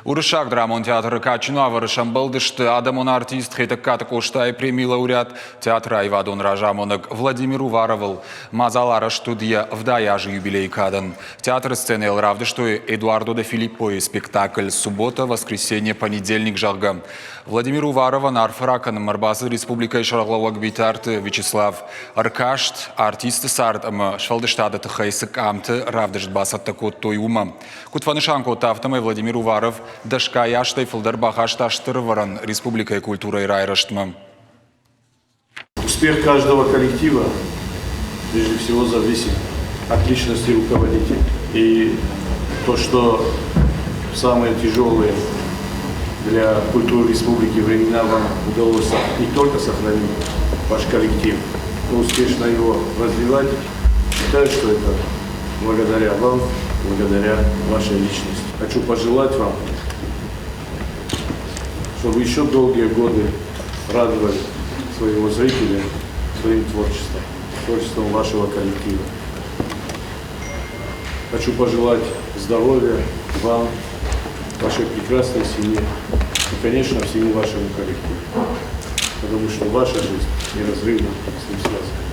Уырыссаг драмон театры кадджын уавӕры сӕмбӕлдысты адӕмон артист Хетӕгкаты Къостайы премийы лауреат, театры аивадон разамонӕг Владимир Уваровыл. Мадзал арӕзт уыд йӕ 70 азы юбилейы кадӕн. Театры сценӕйыл равдыстой Эдуардо де Филиппойы спектакль «Суббота, воскресенье, понедельник», зӕгъгӕ. Владимир Уваровӕн арфӕ ракӕнынмӕ ӕрбацыд республикӕйы сӕргълӕууӕг Битарты Вячеслав. Ӕркаст, артисты цард ӕмӕ сфӕлдыстады тыххӕй цы къамты равдыст бацӕттӕ кодтой, уымӕ. Куыд фӕнысан кодта, афтӕмӕй Владимир Уваров дӕсгай азтӕй фылдӕр бахаста стыр ӕвӕрӕн республикӕйы культурӕйы райрӕзтмӕ. Успех каждого коллектива прежде всего зависит от личности руководителя. И то, что самые тяжелые для культуры республики времена вам удалось не только сохранить ваш коллектив, но успешно его развивать, считаю, что это благодаря вам, благодаря вашей личности. Хочу пожелать вам, чтобы еще долгие годы радовали своего зрителя своим творчеством, творчеством вашего коллектива. Хочу пожелать здоровья вам, вашей прекрасной семье и, конечно, всему вашему коллективу, потому что ваша жизнь неразрывно с ним связана.